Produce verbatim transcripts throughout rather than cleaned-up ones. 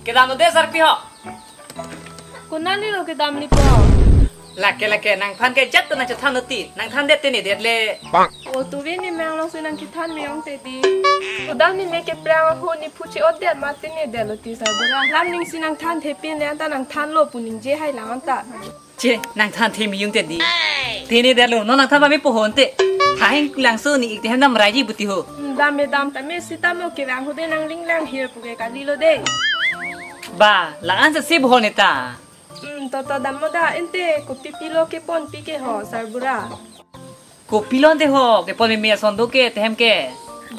Kedam lo de sarpi ho. Konat ni lo kedam ni po. Lake lake nangphan ke jat to nangchethan noti. Nangthan det te ne det le. O tuve ni mang long si nangkethan me ong te di. Kodam ni me ke prang ho ni phu che-ot det mati ne det lo ti sarbura. Lam ning si nangthan thepin le anta nangthan lo pu ningje hai lang anta. Che, nangthan the me ung te di. Te ne det lo, non nangthan ba me pohon te. Hahing langso ni ik te hem dam raji buti ho. Hmm, dam me dam ta me sita mo ke lang ho de nang ling lang hir pu ke kali lo de. Ba, la an sa si pohon ne ta. Hmm, to to dam mo da ente kopi pilo ke ponpi ke ho sarbura. Kopi lo ante ho, kepon me me ason do ke, te hem ke.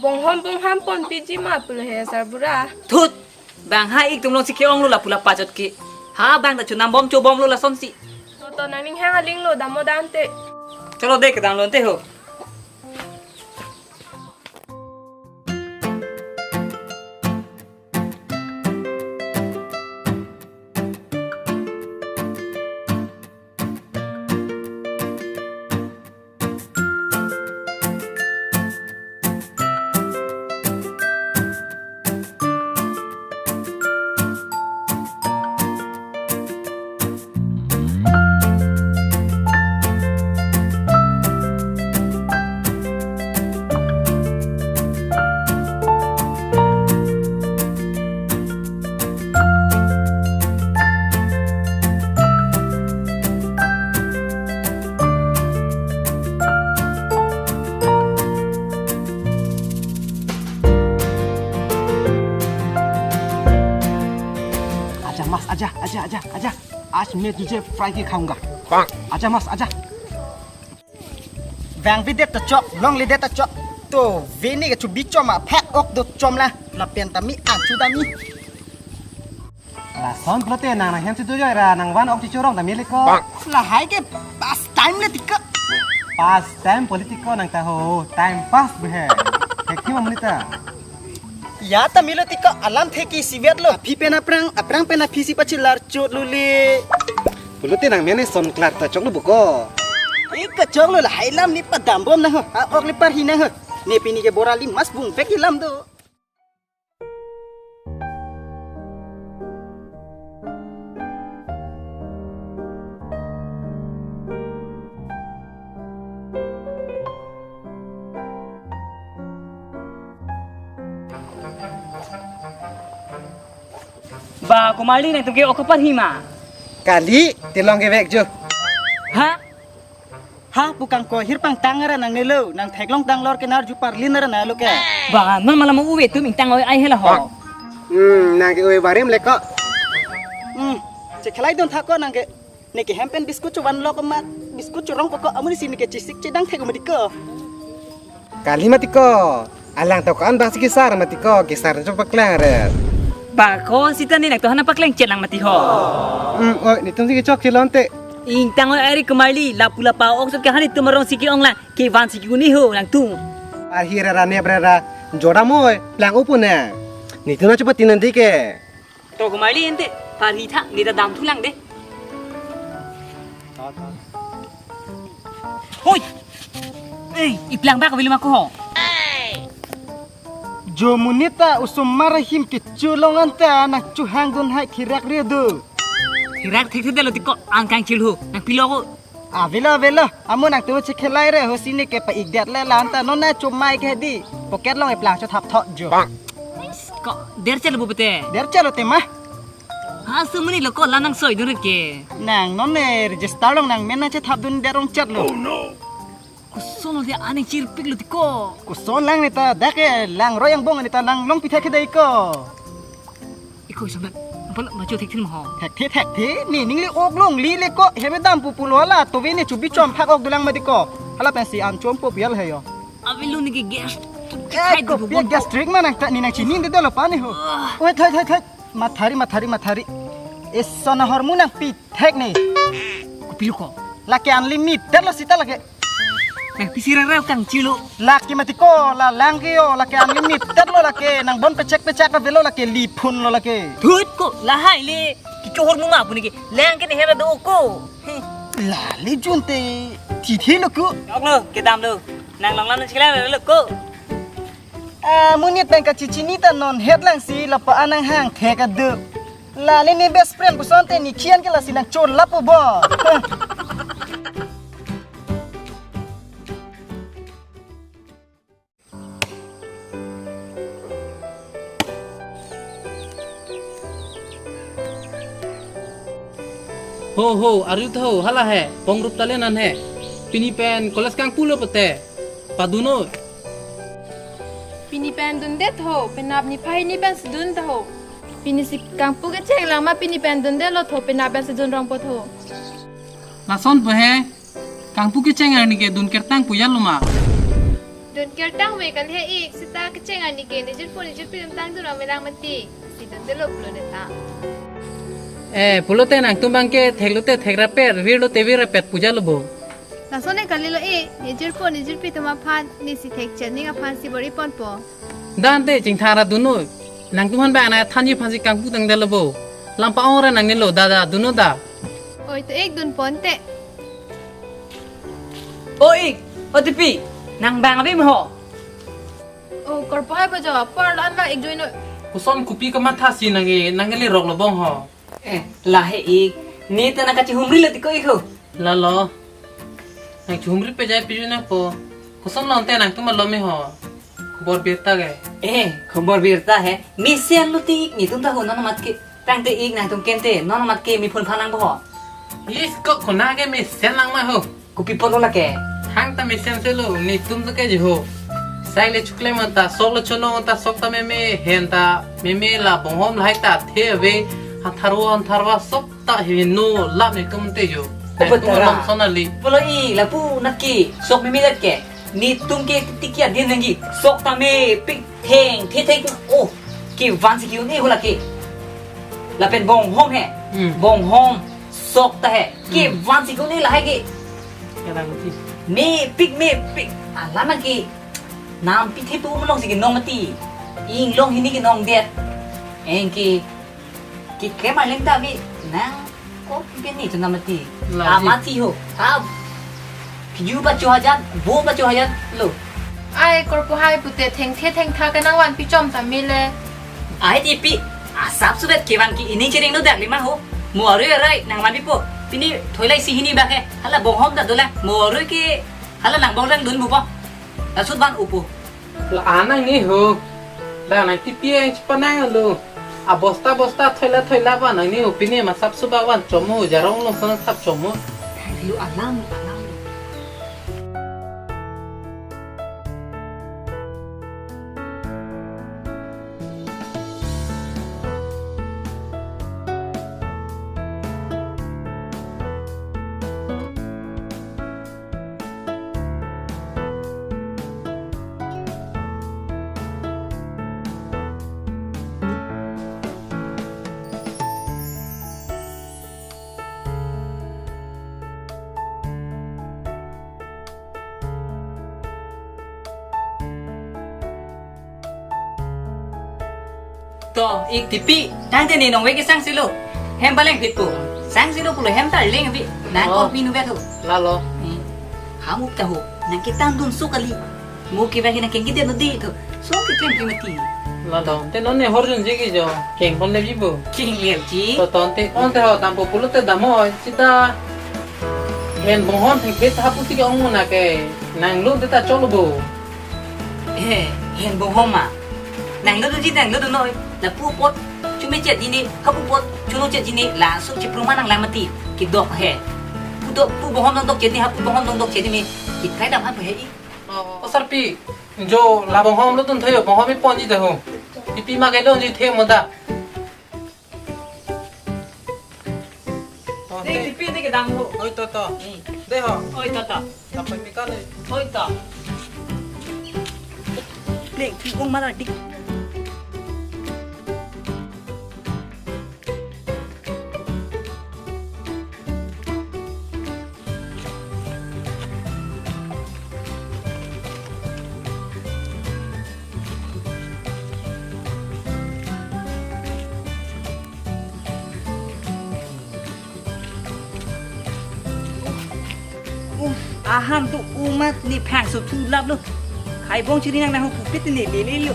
Bonghom bongham ponpi ji ma pulo he sarbura. Thut! Bang ha ik tum long si ke-ong lo la pu la pachot ke. Ha bang ta chunam bom cho bom lo lason si. To to nang ning hang aling lo dam mo da ante. Chalo de kedam lo ante ho. आजा मास, आजा, आजा, आजा, आजा। आज मैं तुझे फ्राई के खाऊंगा। आजा मास, आजा। Vangvedet ta chok, longledet ta chok. To veni ke chu bichom aphak ok do chom la. Lapen ta mi ang chu da mi. Lason pulote nang nang hem si do joi ra nang van ok chichorong ta mele ko. Lahai ke pass time le tiko. Pass time politiko nang ta ho, time pass behe. Hekhi ma monit ta. Ya ta melo tiko alam theki sivet lo. Aphi pen aphrang, aphrang pen aphi si pachilar chot lo le. Pulote nang mene son klar ta chok lo buko. Ik ka chok lo lahai lam ni padam bom nang ho. A ok le parhi nang ho. Ne pini ke bora li mas bung vek lam do. Ba, komarli nangtum ke ok parhi ma? Kali, te long ke vek jo. Ha? Ha, pu kangkohir pangtang ra nangne lo, nang theklong tang lor ke nar jupar lin ra na lo ke. Ba, non malam uve tum ingtang oi ai hela ho. Hmm, nang ke oi barim le ko. Hmm, chekhalai don tha ko nang ke. Ne ke hem pen biscuit chuvan lo ko mat, biscuit churong poko amonit si ne ke chisik chedang thek mati ko. Kali mati ko. Alang to ko-an bang si kesar mati ko, kesar chok paklang re. Ba ko sita ne nang to hana paklang chelang mati ho. Hmm, oi, netum si kechok chelon te. Ingtang oi ari komarli, lapu lapa ok so ke hani tum arong si ke-ong lang, kevan si ke-uni ho nangtum. Arhi ra ra ne bra ra, jodam oi, plang upu ne. Netum na chupa tinan di ke. To komarli ente, parhi tha, ne ta dam thu lang de. Hoi! Ei, iplang bak avelo ma ko ho. Jo monit ta osomar ahim kecho long anta nang chuhang dun hai thirak re do. Thirak thekthedetlo tiko angkang chilhu, nang pilo ko. Avelo, avelo. Amo nangtum chekhelai re ho si ne ke pa-ikdet le la anta non na chomai ke di. Pocket long eplang cho thap thot jo. Ko derchelo bu pete. Derchelo te ma. Ha sumuni lo ko la nang soi dun ke. Nang non ne register long nang men na chethap dun derong chet lo. Koson lo dia aning chirpik lo tiko. Koson lang ne ta dak ke lang royang bong ne ta lang long pitha ke dei ko. Iko isam dak. Apa lo macho thek thin ma ho. Thekthe, thekthe, ne ning le ok long li le ko, heme dam pupu lo la, to ve ne chubi chom phak ok dulang mati ko. Hala pensi an chom po pial he yo. Avelo ne ke gas. Eh, ko pia gastric ma nang ta ne nang chini de dolo pani ho. Ah. Oi, thai, thai, thai. Mathari, mathari, mathari. Eson ahormu nang pithek ne. Kopi lo ko. Lake unlimited lo sita lake. Nang pisi rara kang chilo. Lake mati ko, la lang ke yo, lake unlimited lo lake, nang bon pechek pechek avelo lake, liphun lo lake. Thut ko, lahai le, kicho hormu ma pu ne ke, lang ke ne hera do ko. He. Lale junte, thithi lo ko. Ok lo, kedam lo. Nang long lam chikla lo ko. Ah, monit tang kachichini ta non het lang si, lapa anang hang thek adu. La nini best friend pusonte ni khian ke lasi nangchor lapu bo. Ho, ho, arju tho, hala he, pongrup talen an he. Pini pen college kangpulo pute, padun noi. Pini pen dundet ho, penap niphai ni pen si dun ta ho. Pini si kangpu kecheng lang ma pini pen dundetlo tho, penap pen si dun rong po tho. Lason pu he, kangpu kecheng arni ke dun kertang pu jalo ma. Dun kertang ve kali he ik, seta kecheng arni ke nejirpo nejirpi atum tang dun rong me lang mati. Si dundetlo pulo neta. Eh, pulote nangtum bang ke theklote thekrapet, virlote virrapet pu jalo bo. Lason e kalilo e, nejirpo nejirpi atum aphan, ne si thekche ning aphan si bor-i ponpo. Dante chingthang ra dun noi. Nangtum aphan bang anai thanji aphan si kangpu tangdetlo bo. Lam pa-ong ra nangnelo, da da, dun noi da. Oi, to ik dun ponte. O ik, o tipi, nang bang abi mo ho. O korpo hai bajo, apor lo an bang ik joi noi. Koson kopi kamatha si nang e, nang e le rok lo bong ho. Eh, la he ik. Ne ta nang kachihumri lo ti ko ik ho. Lalo. Nang chihumri pejai piju na po. Koson lo ante nangtum malom me ho. Khobor birta ke. Eh, khobor birta he. Mesen lo ti ik netum ta ho non amat ke. Tangte ik nangtum kente non amat ke mi phone phanang bo ho. Yes, kok kona ke mesen lang ma ho. Kopi apot lo lake. Hang ta mesen se lo, netum ta ke je ho. Sai le chukle man ta, sok le chonong ta, sok ta meme, hen ta meme la bonghom lahai ta, the ave, hantharvo, hantharva, sok ta heno, lap netum te jo. Opa nangtum tara. Alom sonali. Pulo i, lapu naki, sok meme dat ke. Netum ke tiki adin nangji, sok ta mepik thengthe thek, oh, kevan si ke-un-e ho lake. Lapen bonghom he. Hmm. Bonghom. Sok ta he. Hmm. Kevan si ke-un-e lahai ke. Kadang ti. Mepik, mepik. Alam ke. Nampi thepo malong si kenong mati. Inglong hini kenong det. Anke kekrem aleng ta vi. Nang ko pi pen ni tu namati. La ji. Amati ho. Ha. Piju pacho hajat, bo pacho hajat lo. Ai korpo hai pute thengthe thengtha ke nangvanpi chom ta mele. Ai tipi, asap subet kevan ke ini chering lo dak lima ho. Mo aroi aroi nangvanpipo. Pini thoilai si hini bak he. Hala bonghom ta dolang. Mo aroi ke hala nang bong lang dun bupo. Lasut van upo. La anang ni ho. La nang tipi ang chipanang lo. Abosta bosta thoila thoila van nang ni ho, pini masap subak van chomo, jarong long sana sap chomo. Lu alam, alam. To, ik tipi, tangte ne nongve ke sang silo. Hem paleng phit ko. Sang silo pulo hem ta leng vi. Nang Oh. Ko pinu bet ho. Lalo. Eh, ham up ta ho. Nang ketang dun so kali. Mo ke ba ke nang keng kide no di to. So ke keng ke mati. Lalo. Te non ne hor jun je ke jo. Keng kon le bi bo. Keng le ji. To ton te on te ho tam po pulo te damo sita. Hen bonghom thek ke ta pusi ke ong mo na ke. Nang lo te ta cholo bo. Eh, hen bonghom ma. Nang lo dunji nang lo dun noi. Lapu apot chumi chet ji ne, hapu apot chunu chet ji ne, laso chipru ma nang lang mati. Kedok he. Pu dok, pu bonghom nang dok chet ne, hapu bonghom nang dok chet ne. Kitai dam an he i. O sarpi, jo la bonghom lo dun thayo, bonghom i pon ji ta ho. Ipi ma ke dong ji the mo ta. Oh, Dei, te. Tipi dei kedang ho. Oi, to, to. Hmm. Dei ho. Oi, to, to. Dapat mi kali. Oi, to. Dei, ti ong malah dik. Um, ahan tu umat ni phang so thu lap lo. Hai bong chiri nang nang hu kupit ni lele lo.